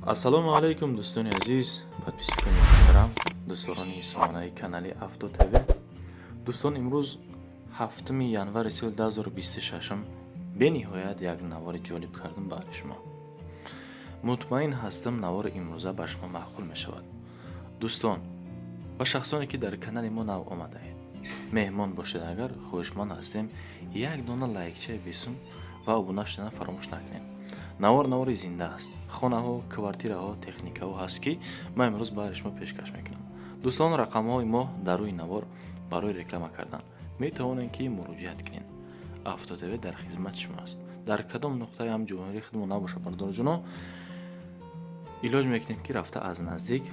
Ассалому алайкум, дӯстони азиз, подписчикони муҳтарам, дӯстдорони сомонаи канали Авто ТВ. Дӯстон, имрӯз 7 январи соли 2026, бениҳоят як навори ҷолиб кардам баҳри шумо. Мутмаин ҳастам, навори имрӯза ба шумо маъқул мешавад. Дӯстон ва шахсоне, ки дар канали мо нав омадаед, меҳмон бошед агар, хоҳишманд ҳастем, як дона лайкчаи бесум ва обуна шудан фаромӯш накунед. Навор навори зинда аст. Хонаҳо, квартираҳо, техникаҳо ҳаст, ки ман имрӯз баҳри шумо пешкаш мекунам. Дӯстон, рақамҳои мо дар рӯи навор барои реклама кардан метавонед, ки муроҷиат кунед. Авто ТВ дар хизмати шумо аст. Дар кадом нуқтаи ҳам ҷумҳурии худмо набошад, бародарҷоно, илоҷ мекунем, ки рафта аз наздик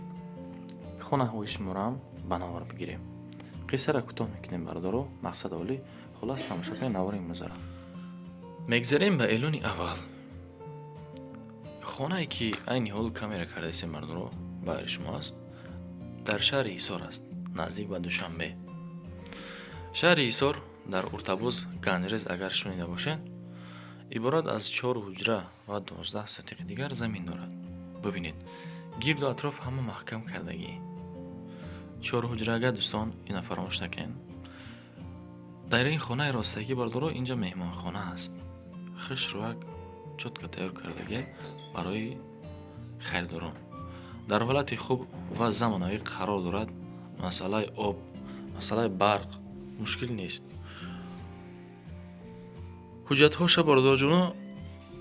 хонаҳои шуморо ба навор бигирем. Қиссаро кӯтоҳ мекунем, бародаро, мақсад олӣ. Хулас, тамошо кунед навори имрӯзаро. Мегзарем ба эълони аввал. Хонае, ки айни ҳол камера кардаистем, бародаро, баҳри шумо аст, дар шаҳри Ҳисор аст, наздик ба Душанбе. Шаҳри Ҳисор, дар Уртабуз, Ганҷрез агар шунида бошед. Иборат аз чор ҳуҷра ва 12 сотиқи дигар замин дорад. Бубинед, гирду атроф ҳама маҳкам кардагӣ. Чор ҳуҷрага, дӯстон, ина фаромӯш накунед. Дар ин хонаи ростагӣ, бародаро, инҷа меҳмонхона аст. Хушрӯяк, чётко тайёр кардагӣ барои харидорон. Дар ҳолати хуб ва замонавӣ қарор дорад. Масъалаи об, масъалаи барқ мушкил нест. Ҳуҷҷатҳоша, бародарҷоно,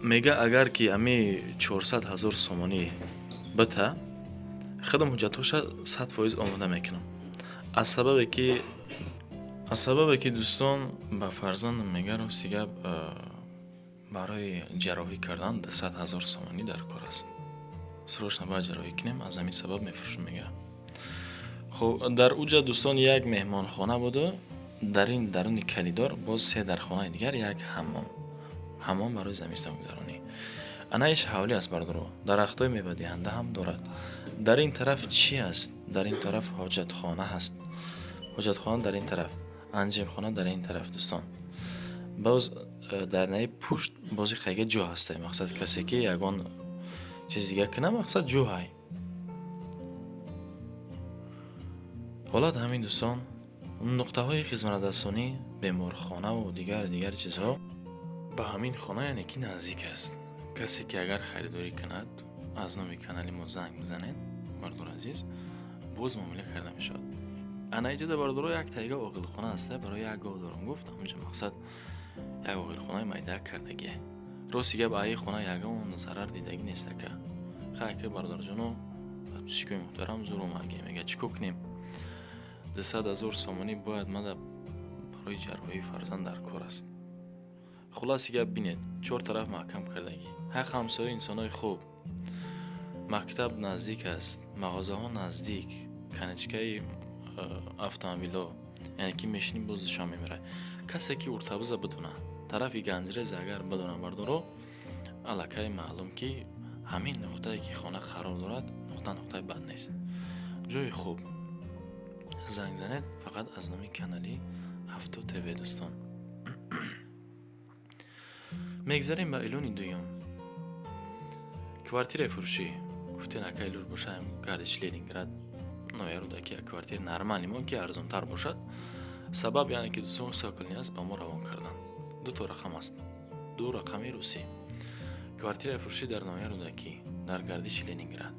мега, агар ки ами 400 000 сомонӣ бита, худам ҳуҷҷатҳоша 100% омода мекунам. Аз сабабе ки, дӯстон, ба фарзандам, мега, рости гап, барои ҷарроҳӣ кардан 200 000 сомонӣ дар кор аст, срочно бояд ҷарроҳӣ кунем, аз ҳамин сабаб мефурӯшем, мега. Хуб, дар уҷа, дӯстон, як меҳмонхона буду дар ин даруни коридор боз се дархонаи дигар, як ҳаммом, ҳаммом барои замистонгузаронӣ. Анаиш ҳавлӣ аст, бародаро, дарахтҳои мевадиҳанда ҳам дорад. Дар ин тараф чӣ аст? Дар ин тараф ҳоҷатхона ҳаст, ҳоҷатхона дар ин тараф, анҷемхона дар ин тараф. Дӯстон, боз дар наи пушт бози қайга ҷо ҳаста. Мақсад, касе ки ягон чиз дига кунад, мақсад, ҷо ҳай. Ҳолат ҳамин, дӯстон. Нуқтаҳои хизматрасонӣ, беморхонаву дигар дигар чизҳо ба ҳамин хона, яъне ки наздик аст. Касе ки агар харидорӣ кунад, аз номи канали мо занг бизанед, бардор азиз, боз муомила карда мешавад. Ана иҷода, бародаро, як тайга оғилхона аста, барои як гов дорам гуфт. Ҳамунҷа, мақсад, як оғилхонаи майдаак кардагие. Рости гап, аи хона ягон зарар дидагӣ нест, ака. Хайка, бародарҷоно, подписчикои муҳтарам, зур омадагӣ. Мега, чӣ кор кунем, 200 000 сомонӣ бояд мада барои ҷарроҳии фарзанд дар кор аст. Хулоси гап, бинед, чор тараф маҳкам кардагӣ, ҳақ ҳамсоя инсонои хуб, мактаб наздик аст, мағозаҳо наздик, конечкаи автомобилҳо, яъне ки мешинӣ, боз Душанбе меравӣ. Касе ки Уртабуза бидона, тарафи Ганҷреза агар бидона, бардоро, аллакай маълум, ки ҳамин нуқтае, ки хона қарор дорад, нуқта нуқтаи бад нест, ҷои хуб. Занг занед фақат аз номи канали Авто ТВ. Дӯстон, мегзарем ба эълони дуюм. Квартираи фурӯшӣ. Гуфтен, акай лур бошаем, гардиш Ленинград, ноҳияи Рӯдакӣ, як квартира нормальный мо, ки арзонтар бошад. Сабаб, яъне ки, дӯстон, Сокольный аст, ба мо равон кардан. Дуто рақам аст, ду рақами русӣ. Квартираи фурӯшӣ дар ноҳияи Рӯдакӣ, дар гардиши Ленинград,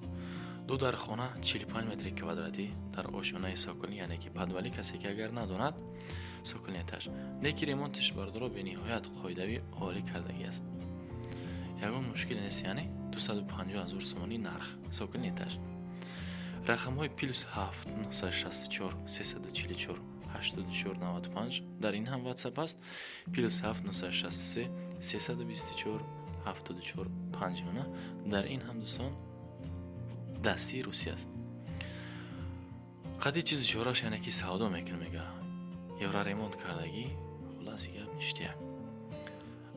ду дар хона, 45 метри квадратӣ, дар ошёнаи Сокольный, яъне ки подвали. Касе ки агар надонад, Сокольный этаж неки ремонтиш, бардоро, бениҳоят қоидавӣ, олӣ кардагӣ аст, ягон мушкиле нест. Яъне 250 ҳазор сомонӣ нарх, Сокольный этаж. Рақамҳои +7 964 344 84 95, дар ин ҳам WhatsApp аст, +7 963 324 74 59, дар ин ҳам, дӯстон, дастии русӣ аст. Қади чизи чораш, яъне ки савдо мекунад, мега, евроремонт кардагӣ. Хулоси гап, ништяк.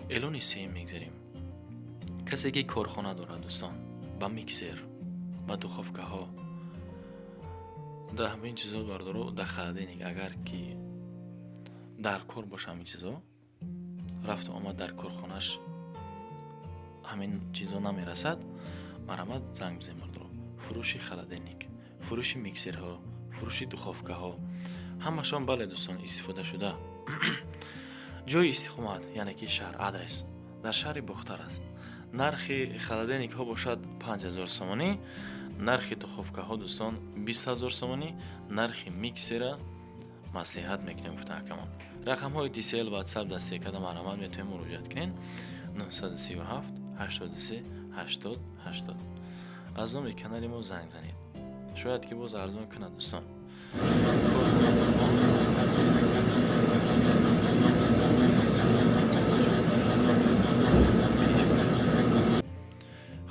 Эълони сеюм мегзарем. Касе ки корхона дорад, дӯстон, ба миксер, ба духовкаҳо, да ҳамин чизо, бардоро, да холодильник агар ки дар кор боша, ҳамин чизо рафту омад дар корхонаш ҳамин чизо намерасад. Марҳамат, занг бизанед бародаро. Фурӯши холодильник, фурӯши миксерҳо, фурӯши духовкаҳо, ҳамашон, бале дӯстон, истифода шуда. Ҷои истиқомат, яъне ки шаҳр, адрес дар шаҳри Бохтар аст. Нархи холодильникҳо бошад 5000 сомонӣ, нархи духовкаҳо, дӯстон, 20 000 сомонӣ, нархи миксера маслиҳат мекунем, гуфта акамон. Рақамҳои Tcell, WhatsApp дастекада, марҳамат, метавонед муроҷиат кунед: 937 83 80 80. Аз номи канали мо занг занед, шояд ки боз арзон кунад, дӯстон. Ман кор дорам.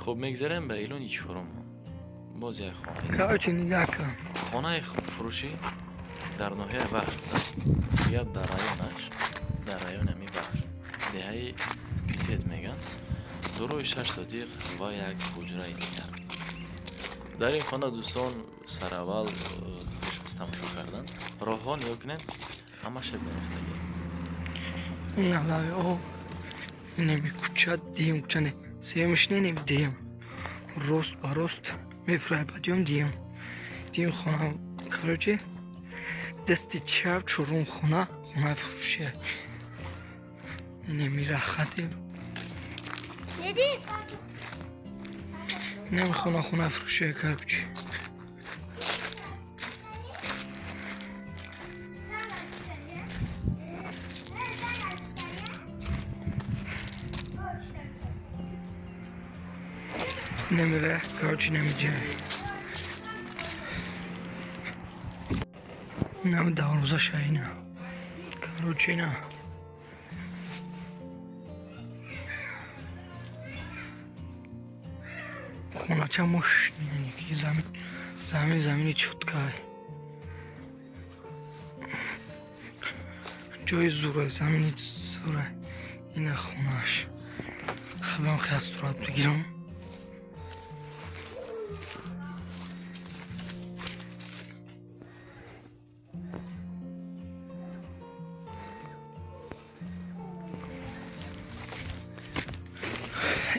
Хуб, мегзарем ба эълони чорум. Боз як хона. Короче, нигоҳ кун. Хонаи фурӯшӣ дар ноҳияи Вахш аст. Гап дар районаш, дар райони ҳамин Вахш, деҳаи Питет мегӯянд. Дорои шаш сотиқ ва як ҳуҷраи дигар. Дар ин хона, дӯстон, сараввал пеш аз тамошо кардан роҳҳо нигоҳ кунед, ҳамаша берохтагӣ. Ин алави об, инами кӯча, диюм кӯча не, сеюмш не, неми диюм. Рост ба рост мефурай, ба диюм хона. Короче, дасти чап чорум хона, хонаи фурӯшия. Инами рахати. Деди. Инами хона, хонаи фурӯшия, короче. Инами ра, короче, инами ҷай. Инами дарвозаша ина. Короче, ина. Хонача мощный, яъне ки замин, замини чёткай. Ҷои зурай, замини зурай. Ина хонааш. Хабам хел сурат бигирам.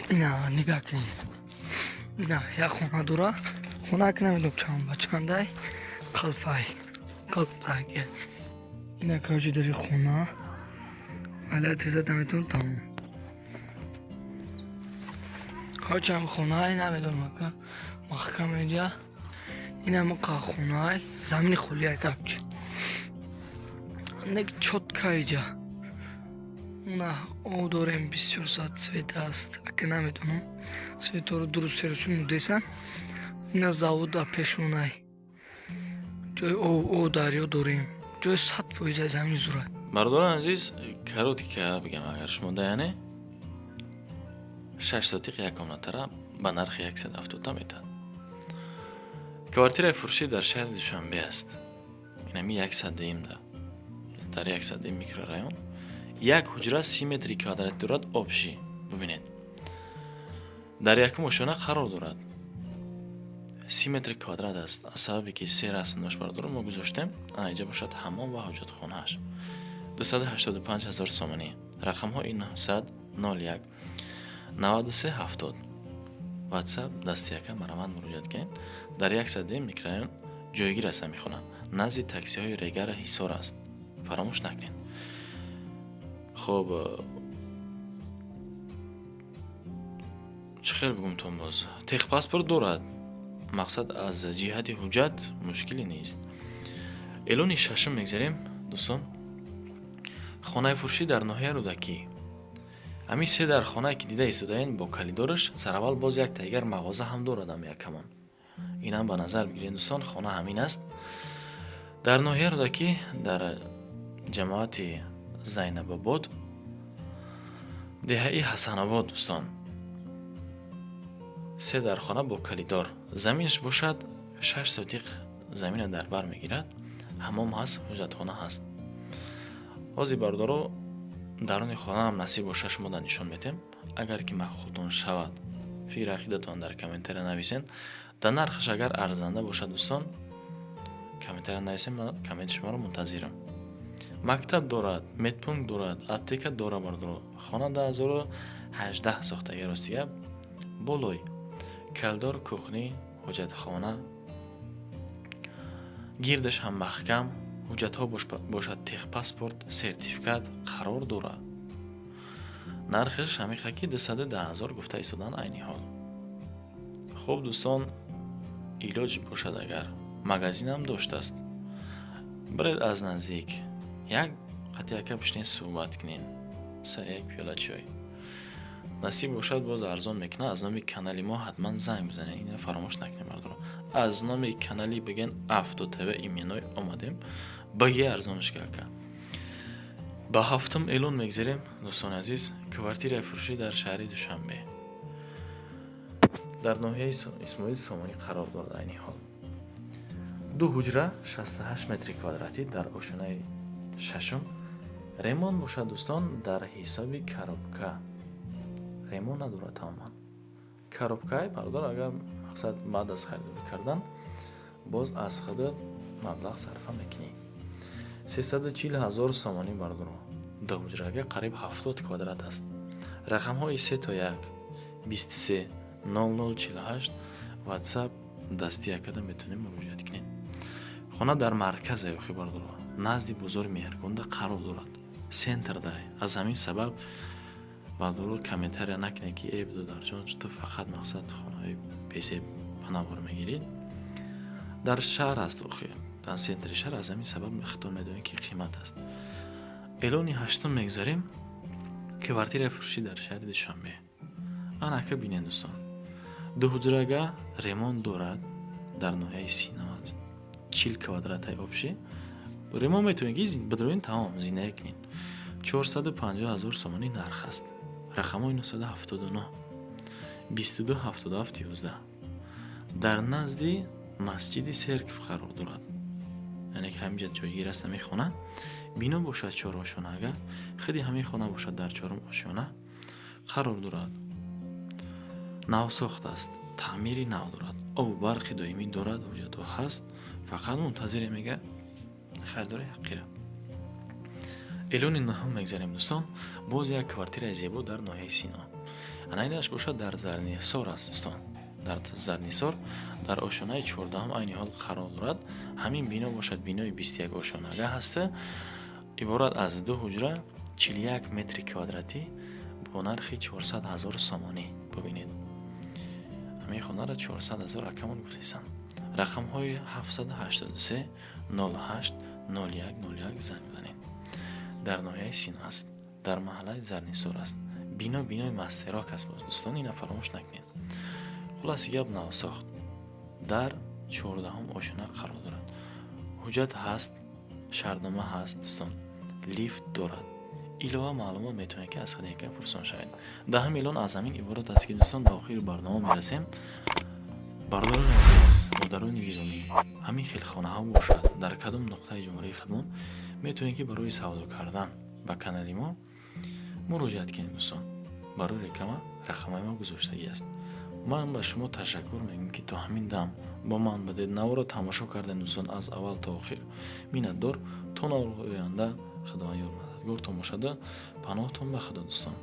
Ина нигоҳ кунед. Ина як хона дора. Хона ки намедонам чанд ба чандай. Қалфай. Қалфаги. Ина, короче, дари хона. Аля теза наметонам, тамом. Короче, ҳам хона намедонам, ака. Маҳкам инҷа. Ина мақа хона, замини холия, короче. Нек чётко иҷа. На об дорем, бисёр соат свет аст. Ака намедонам. Светоро дуруст серусу мудесан. Ина завода пешонай. Ҷои об, дарё дорем. Ҷои 100% замини зурай. Бародарони азиз, коротко бигам, агар шумо да, яъне шаш сотиқ як комнатара ба нархи 170 метаҳад. Квартираи фурӯшӣ дар шаҳри Душанбе аст. Инами 101 да, дар 101 микрорайон, як ҳуҷра 30 метри квадратӣ дорад, общий. Бубинед, дар якум ошёна қарор дорад, 30 метри квадрат аст. Аз сабабе ки се расм дошт, бародарон, мо гузоштем. Ана инҷа бошад ҳаммом ва ҳоҷатхонааш. 285 ҳазор сомонӣ. Рақамҳои 900 01 93 70, WhatsApp дасти яка, марҳамат, муроҷиат кунед. Дар 101 микрорайон ҷойгир аст ҳамин хона, назди таксиҳои Регара Ҳисор аст, фаромӯш накунед. Хуб, чӣ хел бигумтон, боз техпаспорт дорад, мақсад, аз ҷиҳати ҳуҷҷат мушкиле нест. Эълони шашум мегзарем, дӯстон. Хонаи фурӯшӣ дар ноҳияи Рӯдакӣ. Ҳамин се дар хонае ки дида истодаен бо калидораш. Сараввал боз як дигар мағоза ҳам дорад ам якамон, инам ба назар бигиред, дӯстон. Хона ҳамин аст дар ноҳияи Рӯдакӣ, дар ҷамоати Зайнабобод, деҳаи Ҳасанобод, дӯстон. Се дар хона бо калидор, заминаш бошад 6 сотиқ замина дар бар мегирад. Ҳаммом ҳаст, ҳуҷратхона ҳаст. Ҳозир, бародаро, даруни хонаам насиб боша, шумо да нишон метем. Агар ки маъқултон шавад, фикр ақидатон дар комментария нависен. Дар нархаш агар арзанда бошад, дӯстон, комментария нависен, ман комменти шуморо мунтазирам. Мактаб дорад, медпункт дорад, аптека дорад, бародаро. Хона 2018 сохтагӣ, рости гап, болой Коридор, кухня, ҳоҷатхона, гирдаш ҳам маҳкам. Ҳуҷҷатҳо бошад, техпаспорт, сертификат қарор дорад. Нархаш ҳамиқа ки 210 000 гуфта истодан айни ҳол. Хуб, дӯстон, илоҷ бошад, агар магазинам доштааст, биред аз наздик як қатъи бишнед, суҳбат кунед сари як пиёла чой. Насиб бошад, боз арзон мекунад. Аз номи канали мо ҳатман занг бизанед, ина фаромӯш накунед, мардуро. Аз номи канали бигӯен, Авто ТВ именой омадем, баги арзонаш ка. Ба ҳафтум эълон мегзарем, дӯстони азиз. Квартираи фурӯшӣ дар шаҳри Душанбе, дар ноҳияи Исмоил Сомонӣ қарор дорад айни ҳол. Ду ҳуҷра, 68 метри квадратӣ, дар ошёнаи шашум. Ремонт бошад, дӯстон, дар ҳисоби коробка, ремонт надорад тамоман, коробкаи бародар. Агар мақсад баъд аз харидорӣ кардан боз аз худат маблағ сарфа мекунӣ. 340 000 сомонӣ, бародаро. Ду ҳуҷрага, қариб 70 квадрат аст. Рақамҳои се то як 23 00 48, Ватсап дастӣ якада метавонем муроҷиат кунед. Хона дар марказе охи, бародаро, назди бозори Меҳргонда қарор дорад, центрдай. Аз ҳамин сабаб, бародаро, комментария накунед, ки э, додарҷон, ту фақат мақсад хонаҳои бесеб ба навор мегирӣ. Дар шаҳр аст охи, дар центри шаҳр. Аз ҳамин сабаб хитоб медонем, ки қимат аст. Эълони ҳаштум мегзарем. Квартираи фурӯшӣ дар шаҳри Душанбе. Анака бинед, дӯстон, дуҳуҷрага, ремонт дорад, дар ноҳияи Сино аст, 40 квадратаи общий. Ремонт метавонед ки бидроин, тамом зиндагӣ кунед. 450 000 сомонӣ нарх аст. Рақамҳои 979 22 77 11. Дар назди масҷиди Церковь қарор дорад, яъне ки ҳаминҷа ҷойгир аст ҳамин хона. Бино бошад чорошонага, худи ҳамин хона бошад, дар чорум ошёна қарор дорад. Навсохт аст, таъмири нав дорад, обу барқи доимӣ дорад, ҳуҷҷатҳо ҳаст, фақат мунтазире мега харидори ҳаққира. Эълони нӯҳум мегзарем, дӯстон. Боз як квартираи зебо дар ноҳияи Сино. Анаинаш бошад, дар Зарнисор аст, дӯстон. Дар Зарнисор, дар ошёнаи 14-ум айни ҳол қарор дорад. Ҳамин бино бошад, бинои 21 ошёнага ҳаста, иборат аз ду ҳуҷра, 41 метри квадратӣ, бо нархи 400 000 сомонӣ. Бубинед, ҳамин хонаро 400 000 акамон гуфтесанд. Рақамҳои 783 08 01 01 занг бизанед. Дар ноҳияи Сино аст, дар маҳаллаи Зарнисор аст. Бино бинои мастерок аст боз, дӯстон, ина фаромӯш накунед. Хулоси гап, навсохт, дар 14-ум ошёна қарор дорад. Ҳуҷҷат ҳаст, шартнома ҳаст, дӯстон, лифт дорад. Илова маълумот метавонед, ки аз хадика пурсон шавед. Даҳум эълон аз ҳамин иборат аст, ки, дӯстон, ба охири барнома мерасем. Бародарони азиз, модарони гиромӣ, ҳамин хел хонаҳо бошад дар кадом нуқтаи ҷумҳурии худмон, метавонед, ки барои савдо кардан ба канали мо муроҷиат кунед, дӯстон. Барои реклама рақамҳои мо гузоштагӣ аст. Ман ба шумо ташаккур мегӯям, ки то ҳамин дам бо ман будед, наворо тамошо кардем, дӯстон, аз аввал то охир. Миннатдор. То наворҳои оянда, Худованд ёр мададгортон бошада. Паноҳтон ба Худо, дӯстон.